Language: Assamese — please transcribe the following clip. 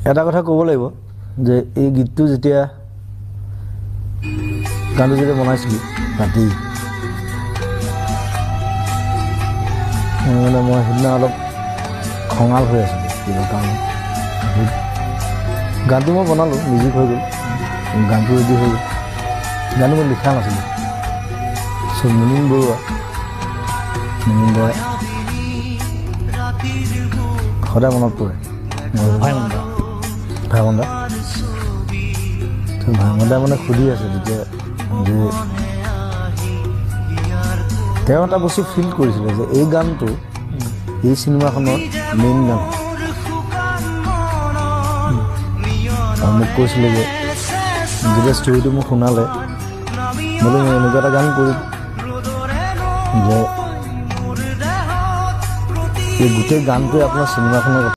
এটা কথা ক'ব লাগিব যে এই গীতটো যেতিয়া গানটো যেতিয়া বনাইছিলোঁ ৰাতি, মানে মই সেইদিনা অলপ খঙাল হৈ আছিলোঁ কিবা কাৰণত। গানটো মই বনালোঁ, মিউজিক হৈ গ'ল, গানটো ৰেডি হৈ গ'ল, গানটো মই লিখা নাছিলোঁ। চ' মুনীন বৰুৱা, মুনীন বৰা সদায় মনত পৰে। ভাইমন দা, ভাইমন দা, ভাইমন দা মানে সুধি আছে তেতিয়া যে তেওঁ এটা বস্তু ফিল কৰিছিলে যে এই গানটো এই চিনেমাখনৰ মেইন গান। আৰু মোক কৈছিলে যে যেতিয়া ষ্টৰিটো মোক শুনালে, বোলো মই এনেকুৱা এটা গান কৰিম যে এই গোটেই গানটোৱে আপোনাৰ চিনেমাখনৰ কথা।